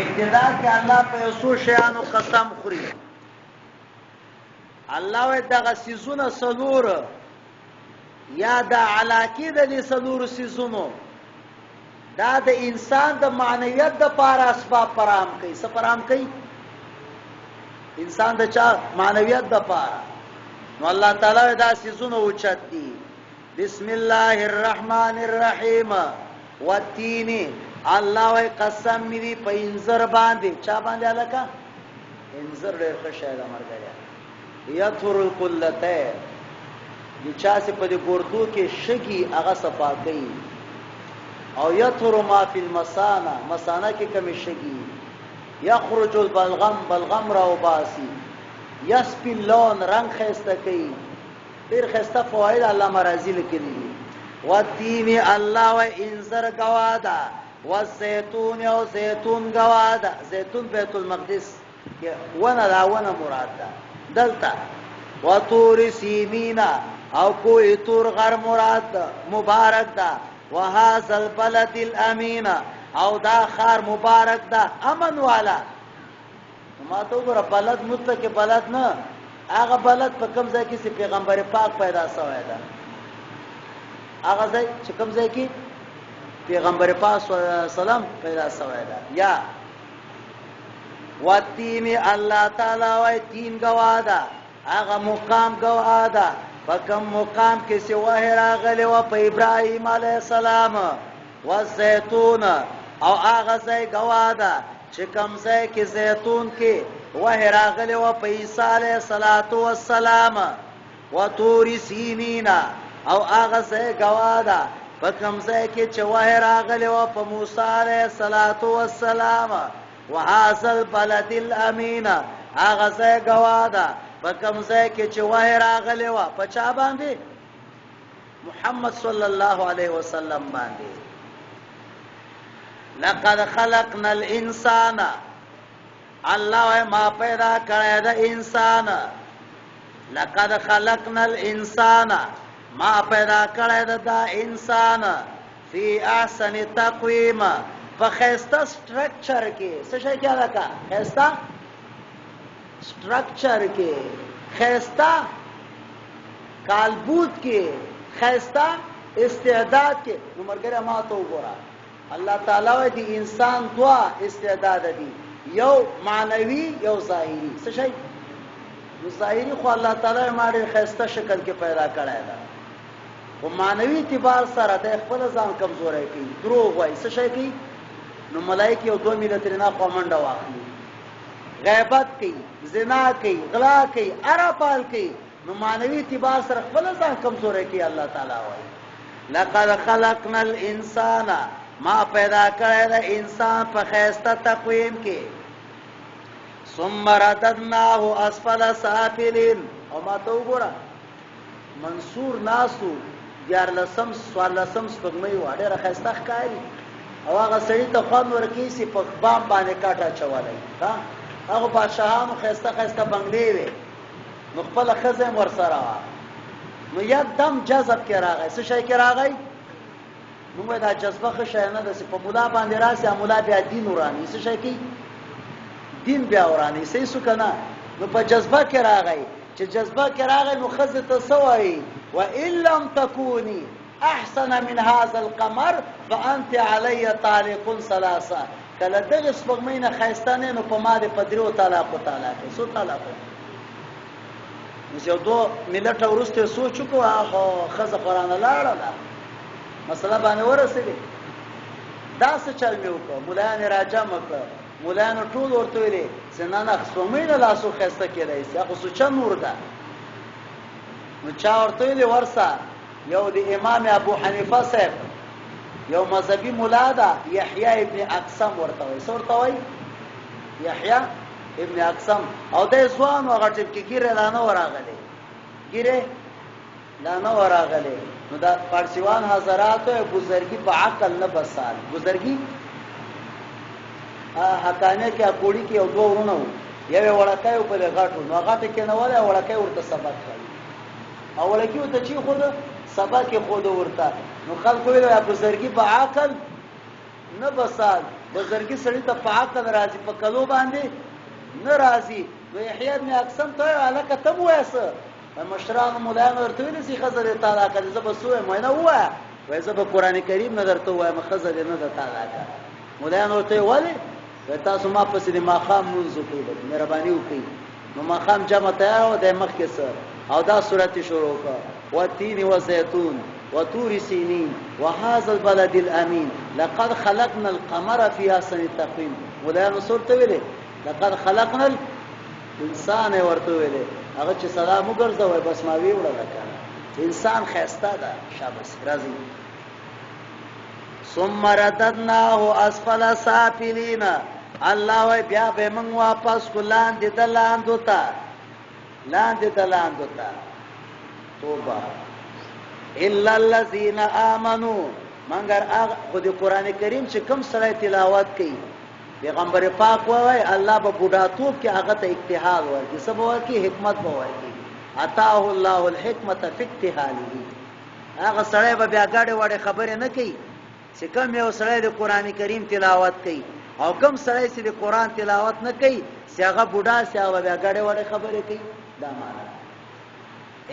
ابتدا کې الله په یو څو شیانو قسم خوري. الله وایي دغه څیزونه څلور یا د علاقې د دې څلورو څیزونو دا د انسان د معنویت د پاره اسباب فراهم کوي. څه فراهم کوي؟ انسان د چا معنویت د پاره. نو الله تعالی دا څیزونه اوچت دي. بسم الله الرحمن الرحیم والتین، الله وای قسم می دی په انذر باندې. چا باندې الکه؟ انذر ډېر ښه شی ده مرګریا. یطهر القلتین، د چا چې په دې ګردو کې شګي هغه صفا کوي، او یطهر ما فی المثانه، مثانه کې کمی شګي، یخرج البلغم، بلغم راوباسي، یسپی اللون، رنګ ښایسته کوي. ډیر ښایسته فواید علامه رازي لیکلي دي. والتین، الله وای انذر ګواه ده، والزیتون، او زیتون ګواه ده. زیتون بیت المقدس کې ونه ده، ونه مراد ده دلته. وطور سینین، او کوه تور غر مراد ده، مبارک ده. وهذا البلد الامین، او دا خار مبارک ده، امن والا. ما ته وګوره، بلد مطلق بلد نه، هغه بلد په کوم ځای کې چې پیغمبر پاک پیدا شوی ده، هغه ځای چې کوم ځای کې پیغمبر پاک صلی الله علیه وسلم پیدا شوی ده. یا وتین، الله تعالی وای تین گواه ده، هغه مقام گواه ده په کوم مقام کې چې وحی راغلی وه په ابراهیم علیه السلام. والزیتون، او هغه ځای ګواه ده چې کوم ځای کې زیتون کې وحی راغلی وه په عیسی علیه الصلاة والسلام. وطور سینین، او هغه ځای ګواه ده په کوم ځای کې چې وحی راغلی وه په موسی علیه الصلاة والسلام. وهذا البلد الامین، هغه ځای ګواه ده په کوم ځای کې چې وحی راغلی وه په چا باندې؟ محمد صلی الله علیه وسلم باندې. لقد خلقنا الانسان، الله ما پیدا کړی د انسان. لقد خلقنا الانسان، ما پیدا کړی د دا انسان فی احسن تقویم، په ښایسته سټرکچر کې. څه شی کې هلکه؟ ښایسته سټرکچر کې، ښایسته کالبوت کې، ښایسته استعداد کې. نو ملګری ما ته وګوره، الله تعالی وایي د انسان دوه استعداد دي، یو معنوي یو ظاهري. څه شی؟ نو ظاهري خو الله تعالی ما ډېر ښایسته شکل کې پیدا کړی ده، خو معنوي اعتبار سره دی خپله ځان کمزوری کوي، دروغ وایي، څه شی کوي؟ نو ملایکې یو دوه میله ترې نه خوا منډه واخلي، غیبت کوي، زنا کوي، غلا کوي، اره پال کوي. نو معنوي اعتبار سره خپله ځان کمزوری کوي. الله تعالی وایي لقد خلقنا الانسان، ما پیدا کړی د انسان په ښایسته تقویم کې، ثم رددناه اسفل سافلین. او ما ته وګوره، منصور ناسو، دیارلسم څوارلسم سپوږمۍ وه، ډېره ښایسته ښکاري، او هغه سړي ته خوند ورکوي چې په بام باندې کټ اچولی. هغو بادشاهانو ښایسته ښایسته بنګلې وې، نو خپله ښځه هم ورسره وه. نو یک دم جذب کې راغی. څه شی کې راغی؟ موږ دا جذبه ښه شی نه ده چې په ملا باندې راسي، ملا بیا دین ورانوي. څه شی کوي؟ دین بیا ورانوي. صحیح سو که نه؟ نو په جذبه کې راغی، چې جذبه کې راغی نو ښځې ته څه وایي؟ وان لم تکوني احسن من هذا القمر فانت علی طالق ثلاثه، که له دغې سپوږمۍ نه ښایسته نه نو په ما دې په دریو طلاقو طلاق. څو طلاقو؟ نو چې یو دوه منټه وروسته یې سوچ وکړو، هغه خو ښځه خو رانه لاړه ده، مسله باندې ورسېدې. دا څه چل مې وکړ، ملایان یې راجمع کړه، ملایانو ټول ورته ویلې چې نه نه، سپوږمۍ نه لا څوک ښایسته کېدای شي، هغه خو سوچه نور ده. نو چا ورته ویلې ورسه یو د امام ابو حنیفه صاحب یو مذهبي ملا ده، یحیی ابن اقسم ورته وایي. څه ورته وایي؟ یحیی ابن اقسم. او دی ځوان و، هغه ټیم کې ږیره لا نه وه راغلې، ږیره لا نه وه راغلې. نو دا پارسیوان حضراتو بزرګي په عقل نه بسال. بزرګي حقانیه کې اکوړي کې یو دوه وروڼه وو، یو یې وړکی و بل یې غټ و. نو غټ یې کېنولی او وړکی ورته سبق ښيي، او وړکی ورته چی ښوده؟ سبق یې ښوده ورته. نو خلکو ویل بزرګي په عقل نه بسال بزرګي سړي ته په عقل راځي، په کلو باندې نه راځي. نو یحیی بن اکسم ته وایي، هلکه ته هم ووایه څه. مشرانو ملایانو ورته ویلي چې ښځه دې طلاقه ده، زه به څه ووایم؟ وایي نه ووایه. وایي زه به قرآن کریم نه درته ووایم، ښځه دې نه ده طلاقه. ملایانو ورته وایي ولې؟ وایي تاسو ما پسې د ماښام لمونځ وکړئ، لږ مهرباني وکړئ. نو ماښام جمع تیاره وه، دی مخکې څه او دا سورت یې شروع کړ، والتین والزیتون وطور سینین وهذا البلد الامین لقد خلقنا القمر فی احسن تقویم. ملایانو څه ورته ویلې؟ لقد خلقنا الانسان یې ورته ویلې. هغه چې سلام وګرځوی بس ما ویوړله که نه انسان ښایسته ده. شاباسي راځئ. ثم رددناه اسفل سافلین، الله وای بیا به موږ واپس کو لاندې د لاندو ته، لاندې د لاندو ته. توبه. الا الذين امنوا، مگر هغه خو د قران کریم چې کوم سړی تلاوت کوي، پیغمبر پاک وای الله به بوډاتوب کې هغه ته اجتهاد ورکړي. څه به ورکړي؟ حکمت به ورکړي. عطاه الله الحکمت فی اجتهاده. هغه سړی به بیا ګډې وډې خبرې نه کوي چې کوم یو سړی د قرآن کریم تلاوت کوي، او کوم سړی چې د قرآن تلاوت نه کوي چې هغه بوډا شي، هغه به بیا ګډې وډې خبرې کوي. دا معنا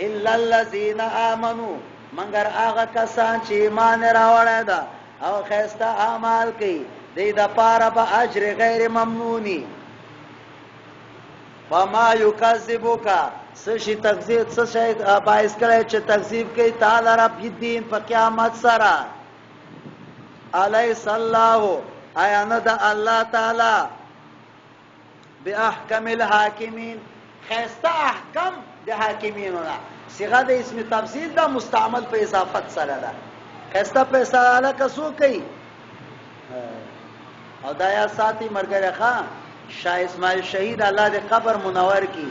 الا الذین آمنو، مګر هغه کسان چې ایمان راوړی ده او ښایسته اعمال کوي، دوی دپاره به اجر غیر ممنوني. فما یکذبک، څه شي تکذیب، څه شی باعث کړی چې تکذیب کوي تا لره بالدین په قیامت سره؟ الیس الله، آیا نه د الله تعالی باحکم الحاکمین، ښایسته احکم د حاکمینو نه. صیغه د اسم تفضیل ده مستعمل په اضافت سره ده. ښایسته فیصله هلکه څوک کوي؟ او دا یا ساتي مرګره ښا شاه اسماعیل شهید الله دې قبر منور کی،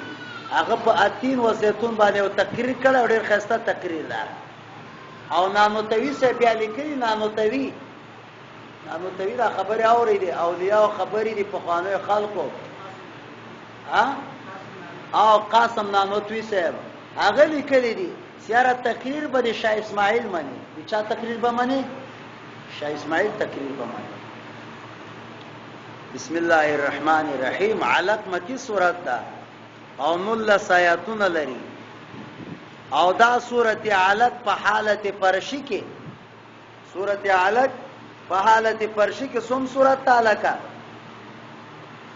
هغه په اتین و زیتون باندې یو تقریر کړی او ډېر ښایسته تقریر ده. او نانوتوي صاحب بیا لیکلي، نانوتوي نانوتوي دا خبرې اوري دي، اولیاء خبرې دي پخوانیو خلکو. ها او قاسم نانوتوي صاحب هغه لیکلي دي چې یاره تقریر به د شاه اسماعیل مني. د چا تقریر به مني؟ شاه اسماعیل تقریر به مني. بسم الله الرحمن الرحیم. علق مکی سورت ده او 19 آیاتونه لري، او دا سورت علق په حالت فرشي کې، سورت علق په حالت فرشي کې څوم سورت ده؟ لکه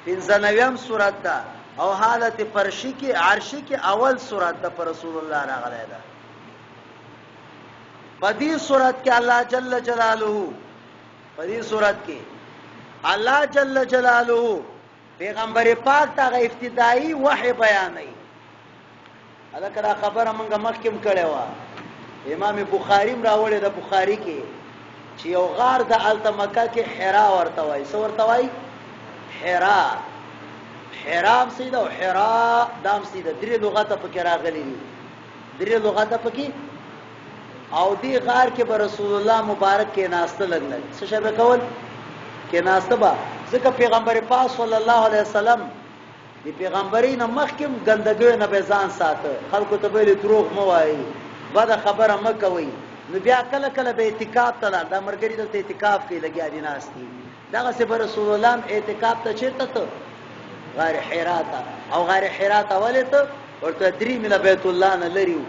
95 سورت ده، او حالت فرشي کې عرشي کې اول سورت ده پر رسول الله راغلی ده. په دې سورت کې الله جل جلاله، په دې سورت کې الله جل جلاله پیغمبر پاک ته هغه ابتدایي وحی بیانوي. هلکه دا خبره مونږ مخکې هم کړې وه، امام بخاري هم راوړې ده، بخاري کې چې یو غار د هلته مکه کې حرا ورته وایي. څه ورته وایي؟ حرا. حرا هم صحیح ده او حرا دا هم صحیح ده، درې لغته پکې راغلي دي، درې لغته پکې. او دې غار کې به رسول الله مبارک کې ناسته لږ لږ څه شی به کول؟ کې ناسته به، ځکه پیغمبر پاک صلی الله علیه وسلم د پیغمبرۍ نه مخکې هم ګندګیو نه به ځان ساته، خلکو ته به یې دروغ مه وایئ، بده خبره مه کوئ. نو بیا کله کله به اعتکاف ته لاړ، دا ملګري دلته اعتکاف کوي لګیا دي ناست دي، دغسې به رسول الله هم اعتکاف ته چېرته ته؟ غار حرا ته. او غار حرا ته ولې ته؟ ورته درې میله بیت الله نه لرې و.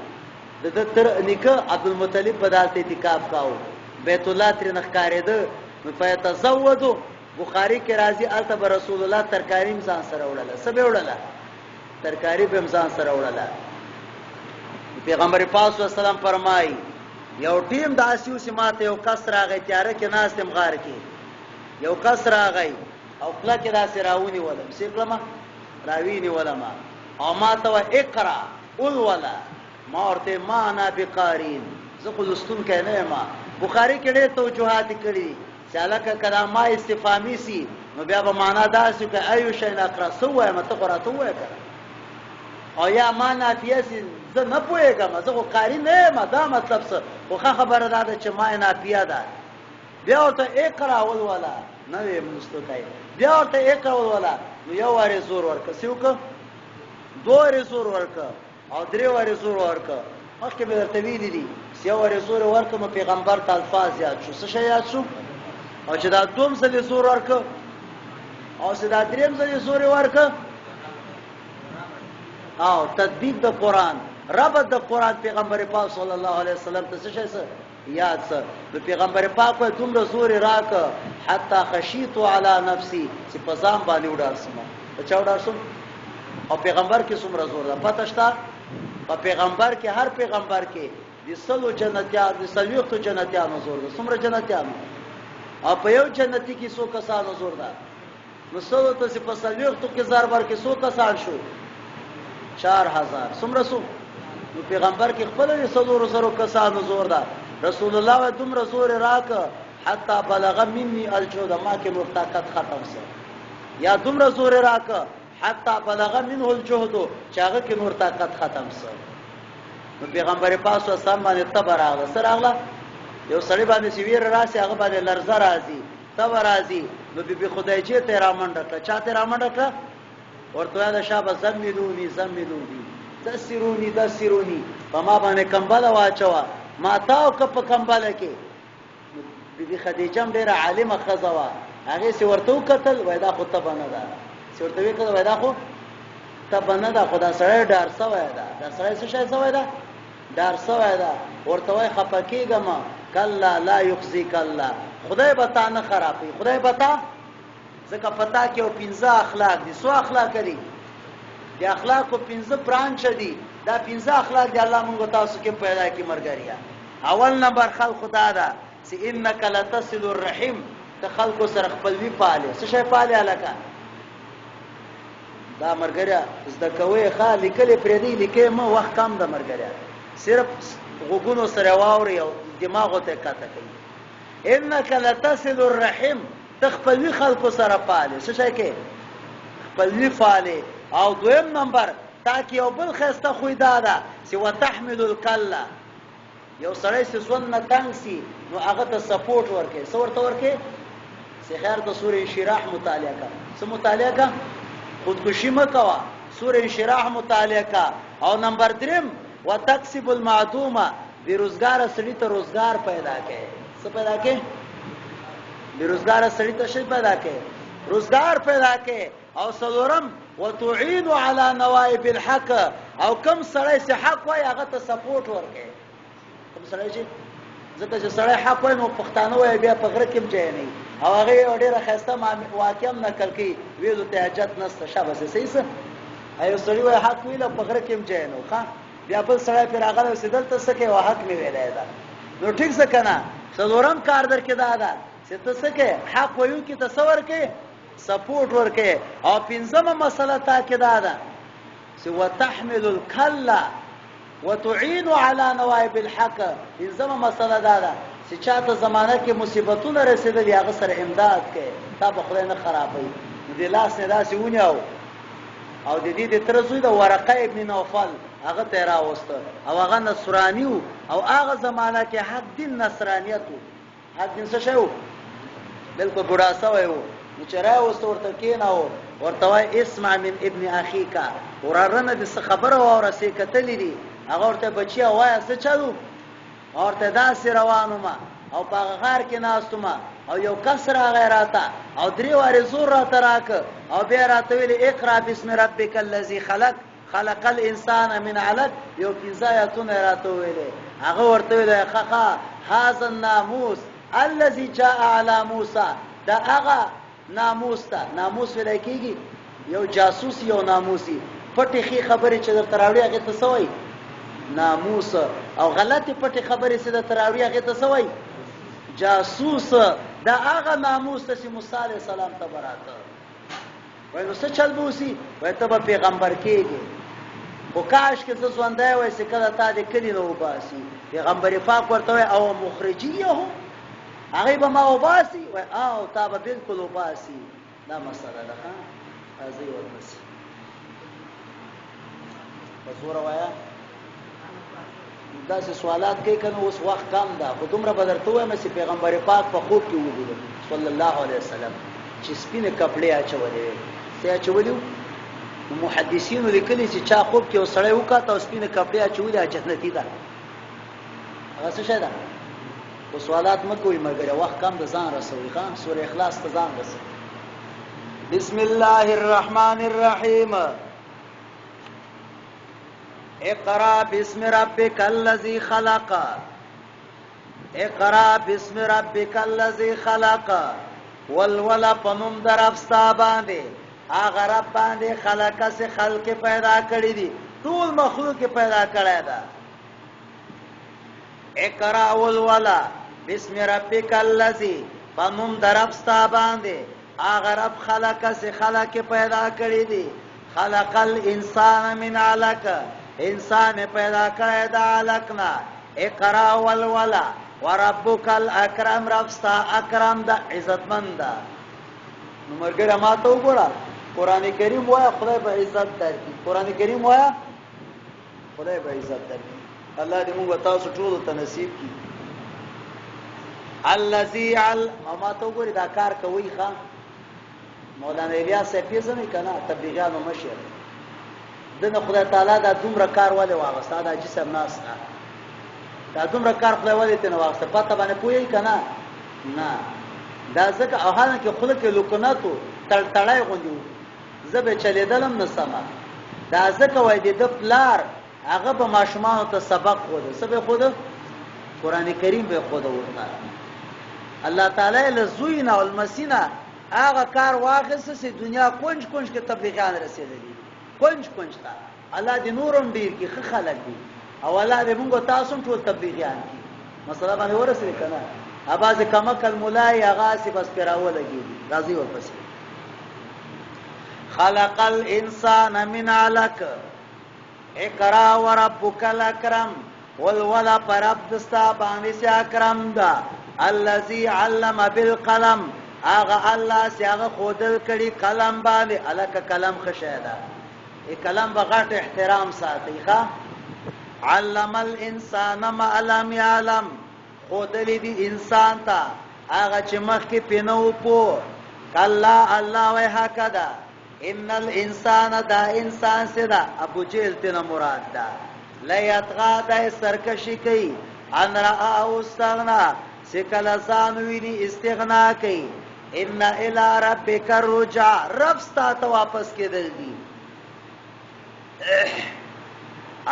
د ده تر نیکه عبدالمطلب به دالته اعتکاف کاوه، بیت الله ترېنه ښکارېده. نو فیتزودو، بخاري کې راځي هلته به رسول الله ترکاري هم ځان سره وړله. څه به یې وړله؟ ترکاري به هم ځان سره وړله. پیغمبر پاک صلی الله علیه وسلم فرمایي یو ټیم داسې و چې ماته یو کس راغی، تیاره کې ناست یم غار کې، یو کس راغی او خوله کې داسې راونیولم، څه یې کړم؟ راوینیولم او ما ته وایي اقرا، ولوله. ما ورته ما انا بقارین، زه خو لوستونکی نه یم. بخاري کې ډېر توجهات یې کړي دي چې هلکه که دا ما استفهامي سي نو بیا به معنا داسې وکړي ایو شیء اقرا، څه ووایم ته خو راته ووایه که نه، او یا ما نافیه سي زه نه پوهېږم، زه خو قاري نه یم، دا مطلب څه؟ خو ښه خبره دا ده چې ما نافیه ده. بیا ورته اقرا ولوله، نه وې لوستونکی، بیا ورته اقرا ولوله. نو یو وار یې زور ورکړ، څه یې وکړ؟ دوه وار یې زور ورکړ او درې وار یې زور ورکړ. مخکې مې درته ویلي دي چې یو وار یې زور ورکړ نو پیغمبر ته الفاظ یاد شو. څه شی یاد شو؟ او چې دا دوم ځل زور ورک او چې دا دریم ځل زور ورک او تطبیق د قران، رب د قران پیغمبر پاک صلی الله علیه وسلم ته څه شي یاد سه. نو پیغمبر پاک وای دومره زور راک حتی خشیت علی نفسی چې په ځان باندې وډار سم. په چا وډار سم؟ او پیغمبر کې څومره زور ده پته شته؟ په پیغمبر کې، هر پیغمبر کې د سلو جنتیان، د 40 جنتیانو زور ده. څومره جنتیانو؟ او په یو جنتی کې څو کسانو زور ده؟ نو سلو ته چې په 40 کې ضرب ورکې څو کسان شو؟ 4000. څومره سو؟ نو پیغمبر کې خپل د 4000 کسانو زور ده. رسول الله وای دومره زور راک حتی بلغ مني الجود، ما کې نور طاقت ختم سو. یا دومره زور راک حتی بلغ منه الجهد، چې هغه کې نور طاقت ختم سو. نو پیغمبر پاک صلی الله علیه وسلم باندې تبه راغله. څه راغله؟ یو سړی باندې چې ویره راسي هغه باندې لرزه راځي، تبه راځي. نو بی بی خدیجې ته یې رامنډه کړه. چا ته یې رامنډه کړه؟ ورته ویله شابه زملوني زملوني دسروني دسروني، په ما باندې کمبله واچوه، ما تاو که په کمبله کې. بی بی خدیجه هم ډېره عالمه ښځه وه، هغې چې ورته وکتل وایي دا خو تبه نه ده. چې ورته وکتل وایي دا خو تبه نه ده، خو دا سړی ډار سوی ده. دا سړی څه شی سوی ده؟ ډار سوی ده. ورته وایي خفه کېږه مه، کلا لا یخزیک الله، خدای به تا نه خرابوي، خدای به تا، ځکه په تا کې یو 5 اخلاق دي. څو اخلاق دي؟ د اخلاقو 5 برانچ دي. دا 5 اخلاق دي الله مونږ تاسو کې پیدا کړي مرګریا. اول نمبر خلق دا ده چې انک لتصل الرحم، ته خلکو سره خپلوي پالې. څه شی پالې هلکه؟ دا مرګریا زده کوئ ښه، لیکلې پرېږدئ، لیکئ مه، وخت کم ده مرګریا. صرف غوږونو سره واورئ او دماغو ته یې کښته کوي. انک لتصل الرحم، ته خپلوي خلکو سره پالې. څه شی کې؟ خپلوي پالې. او دویم نمبر تا کې یو بل ښایسته خوی دا ده چې وتحمل الکله، یو سړی چې ژوند نه تنګ سي نو هغه ته سپورټ ورکړي. څه ورته ورکړي؟ چې خیر ته سورې انشراح مطالعه کا. څه مطالعه کا؟ خودکشي مه کوه، سورې انشراح مطالعه کا. او نمبر دریم وتکسب المعدومه، بې روزګاره سړي ته روزګار پیدا کړي. څه پیدا کړي؟ بې روزګاره سړي ته څه پیدا کړي؟ روزګار پیدا کړي. او څلورم وتعين على نوائب الحق، او کم سړی چې حق وایي هغه ته سپورټ ورکړي. کوم سړی چې، ځکه چې سړی حق وایي نو پښتانه وایي بیا په غره کې هم ځای نه وي. او هغه یو ډېره ښایسته واقعه هم نقل کوي، ویلو ته حاجت نشته، شابه سي صحیح څه. یو سړي وایي حق ویل په غره کې هم ځای نه و، ښه بیا بل سړی پرې راغلی چې دلته څه کوې؟ حق مې ویلی ده. نو ټیک څه که نه؟ څلورم کار در کې دا ده چې ته څه کوې؟ حق ویونکي ته څه ورکوې؟ سپورټ ورکوې. او پنځمه مسله تا کې دا ده چې وتحمل الکله وتعين على نوائب الحق. پنځمه مسله دا ده چې چاته زمانه کې مصیبتونه رسېدلي هغه سره امداد کوې، تا به خدای نه خرابوي. نو دې لاس نه داسې ونیاو او د دې د تره زوی د ورقه ابن نوفل هغه ته یې راوسته، او هغه نصراني و، او هغه زمانه کې حق دین نصرانیت و. حق دین څه شی و؟ بالکل بوډا سوی و. نو چې راوسته ورته کېناو، ورته وایي اسمع من ابن اخیک، وراره نه دې څه خبره واوره، څه یې کتلي دي. هغه ورته بچیه وایه څه چلو؟ ورته داسې روان وم او په هغه غار کې ناست وم او یو کس راغی راته او درې وارې زور راته راکړ او بیا راته ویلې اقرا بسم ربک الذي خلق خلق الانسان من علق. یو 5 آیتونه یې راته وویلې. هغه ورته ویل ښه ښه هذا الناموس الذي جاء على موسی، دا هغه ناموس ته ناموس ویل کېږي، یو جاسوس یو ناموسي، پټې ښې خبرې چې درته راوړي هغې ته څه وایي؟ ناموس. او غلطې پټې خبرې چې درته راوړي هغې ته څه وایي؟ جاسوس. دا هغه ناموس ته چې موسی علیه السلام ته به راته. وایي نو څه چل به وسي؟ وایي ته به پیغمبر کېږې، خو کاش کې زه ژوندی وای چې کله تا د کلي نه وباسي. پیغمبر پاک ورته وایي او مخرجیهم، هغوی به ما وباسي؟ وایي او تا به بالکل وباسي. دا مسله ده. ښه راځئ ورپسې په زوره وایه. داسې سوالات کوي که نه اوس وخت کم ده، خو دومره به درته ووایم چې پیغمبر پاک په خوب کې ولیدل صلی الله علیه وسلم چې سپینې کپړې اچولې وې. څه یې اچولي وو؟ نو محدثینو لیکلي چې چا خوب کې یو سړی وکاته او سپینې کپړې اچولي، هغه جنتي ده. هغه څه شی ده؟ خو سوالات مه کوئ مګر وخت کم د ځان رسوي ښه سورة اخلاص ته ځان رسوي. بسم الله الرحمن الرحیم. اقرا بسم ربک الذی خلق. اقرا بسم ربک الذی خلق. ولولا پنوم در رب ستا باندې، هغه رب باندې خلق سه خلق پیدا کړی دي، ټول مخلوق پیدا کړی ده. اقرا ولولا بسم ربک الذی، پنوم در رب ستا باندې، هغه رب خلق سه خلق پیدا کړی دي. خلق الانسان من علق، انسان پیدا کړی د علق نه. اقرا ولولا وربک الاکرم، رب ستا اکرم ده، عزتمند ده. نو مرګره ما ته وګوره، قران کریم وایا خدای به عزت درکړي. قران کریم وایا خدای به عزت درکړي. الله دې موږ تاسو ټول ته نصیب کړي. الذي عل ما ته وګوري دا کار کوي. ښا مولانا الیاس صاحب پیژنې کنه، تبلیغیانو مشر دنه خدای تعالی دا دومره کار ولې واغسته؟ دا جسم ناس نه دا دومره کار خدای ولې ته نه واغسته؟ پته باندې پوهی کنه نه، دا ځکه او حالانکه خلک لکنتو تړتړای غوندي وو، زه به چلیدلم نه سمه. دا ځکه وای د پلار هغه به ماشومانو ته سبق ښوده. څه به ښوده؟ قرآن کریم به ښوده ورته. الله تعالی له زوی نه او لمسي نه هغه کار واخیسته چې دنیا کنج کنج کې تبلیغیان رسېدلي دي، کنج کنج ته. الله دې نور هم ډېر کړي، ښه خلک دي، او الله دې موږ تاسو هم ټول تبلیغیان کړي. مسله باندې ورسېدې که نه؟ بعضې کمکل ملا یې هغه هسې بس پرې راولګېدي. راځئ ورپسې. خلق الانسان من علق. اقرا وربک الاکرم، ولولا پر رب دستا باندې چې اکرم ده. الذي علم بالقلم، هغه الله چې هغه ښودل کړي قلم باندې. هلکه قلم ښه شی ده، ای قلم به غټ احترام ساتي. ښه علم الانسان ما لم يعلم، ښودلي دي انسان ته هغه چې مخکې پرې نه و پوه. کلا، الله وایي حقه ده، ان الانسان، دا انسان څه ده؟ ابو جهل تینا مراد ده. لیطغا، دا سرکشي کوي، ان رآه استغنا، چې کله ځان ویني استغنا کوي. ان الی ربک الرجع، رب ستا ته واپس کېدل دي.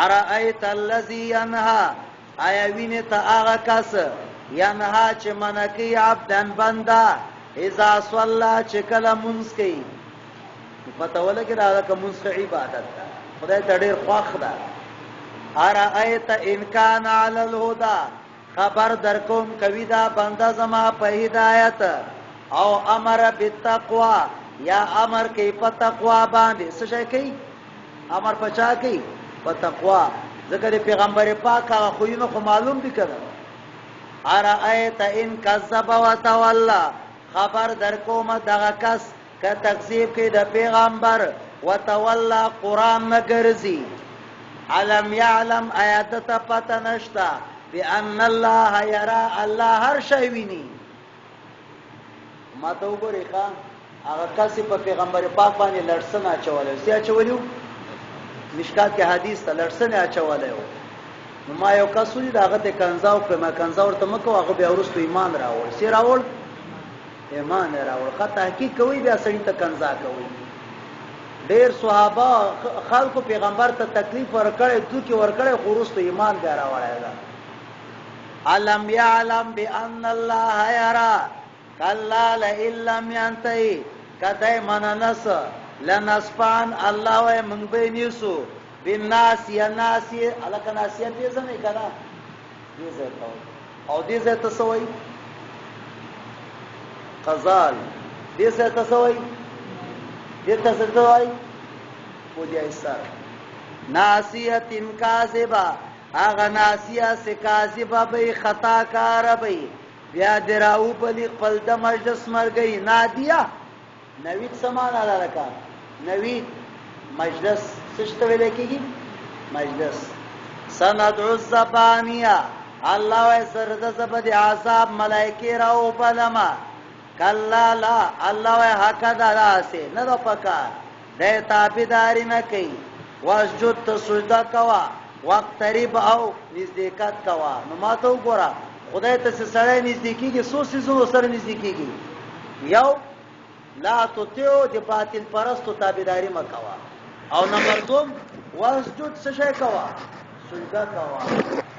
ارأیت الذی ینها، آیا وینې ته هغه کس، ینها چې منع کوي، عبدا بنده، اذا صلی چې کله مونځ کوي. پته ولګي دا لکه مونځ ښه عبادت ده، خدای ته ډېر خوښ ده. ارأیت ان کان علی الهدی، خبر درکوم کوي دا بنده زما په هدایت، او امر بالتقوا، یا امر کوي په تقوا باندې. څه شی کوي؟ امر په چا کوي؟ په تقوا. ځکه د پیغمبر پاک هغه خویونه خو معلوم دي کنه. ارأیت ان کذب وتولى، خبر درکوم دغه کس که تکذیب کوي د پیغمبر، وتولى قرآن نه ګرځي. الم یعلم، آیا ده ته پته نشته، بأن الله یرا، الله هر شی ویني. ما ته وګورئ ښه، هغه کس په پیغمبر پاک باندې لړسن اچولی و. څه اچولی و؟ مشکات کې حدیث ته لړسن اچولی و. نو ما یو کس ولید، هغه ته کنځا وکړه، ما کنځا ورته مه کوه. هغه بیا وروسته ایمان راوړ. څه راوړ؟ ایمان یې راوړ. ښه تحقیق کوئ بیا سړي ته کنځا کوئ. ډېر صحابه خلکو پیغمبر ته تکلیف ورکړی، دوکې ورکړی، خو وروسته ایمان بیا راوړی ده. الم یعلم بان الله یرا، کلا لئن لم ینتهی، که دی منع نه سو، لنسفعا، الله وایي موږ به یې نیسو، بالناصیه، ناصیه، هلکه ناصیه پېژنئ که نه؟ دې ځای ته وایي. او دې ځای ته څه وایي؟ قزال. دې ځای ته څه وایي؟ دې ته څه وایي؟ پولیای سر. ناصیه کاذبه، هغه ناصیه چې کاذبه به، خطا کاره به، بیا دې راوبلي خپل د مجلس مرګۍ. نادیه نوید څه معنا ده؟ لکه نوید مجلس څه ته ویل کېږي؟ مجلس. سندعو الزبانیه، الله وایي زر د زه د عذاب ملایکې راوبلمه. کلا لا، الله وایي حق ده، داسې نه ده پکار، دی تابعداري نه کوي. واسجد، ته سجده کوه، واقترب، او نزدېکت کوه. نو ما ته وګوره، خدای ته چې سړی نږدې کېږي، څو څیزونو سره نږدې کېږي؟ یو، لا تطیعو، د باطل پرستو تابعداري مه کوه، او نمبر دوم، واسجد، څه شی کوه؟ سجده کوه.